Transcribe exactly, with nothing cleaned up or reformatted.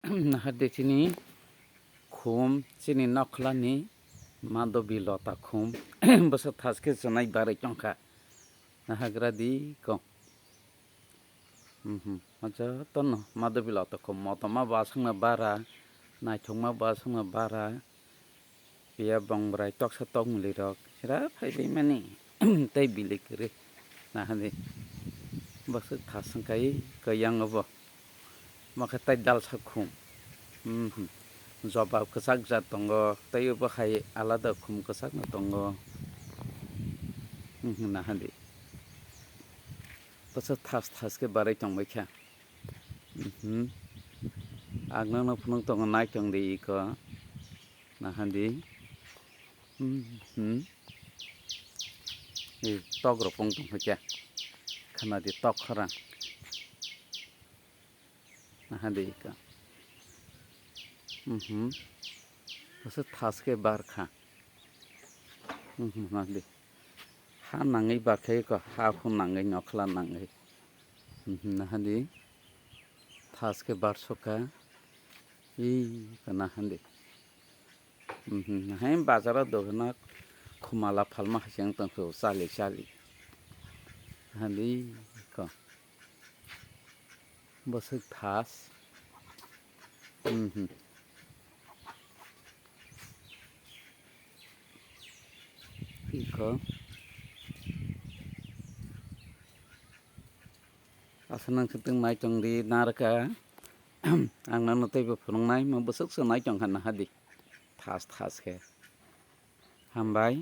Nahardi chini khum, chini nokhlani Madhabi Lota khum. Bwswk thaske chwnai barwi tongkha. Nahagra di ko. Mhm. Jotono Madhabi Lota khum, motoma bo aswkno bara, naithokma bo aswkno bara. Phiya bong bwrai toksa tokmwlwi rok sira phaibai mani tei bili kwrwi nahadi bwswk thaswng kai kwyango bo makhe tai dalsa khum. Mhm. Jobab kwchak jat tongo tei obo hai alada khum kwchakno tongo. Mhm, nahadi bwswk thas thas khe barwi tongbaikha. Mhm. Ang nono phunuk tongo, nai tong di iko. Nahadi. Mhm. Ei tok rok pong tong kha. Khana di tok khorang. Nahadi iko. Mhm. Bwswk thas khe bar kha. Mhm, nahadi. Ha nangwi bar kha iko, ha hwn nangwi, nokhla nangwi. Mhm, nahadi. Thas khe bar sokha. Ii, kana handi. Mhm, hai bazaro dogana khumala phalma hai se wng tong kho, chali chali. Handi ko. Bwswk thas. Mhm. Iko. Asa nang khwtwng nai tong di narwkha. Ang nano teibo phunuknai, mo bwswk se nai tong kha nahadi. Thas thas khe. Hambai.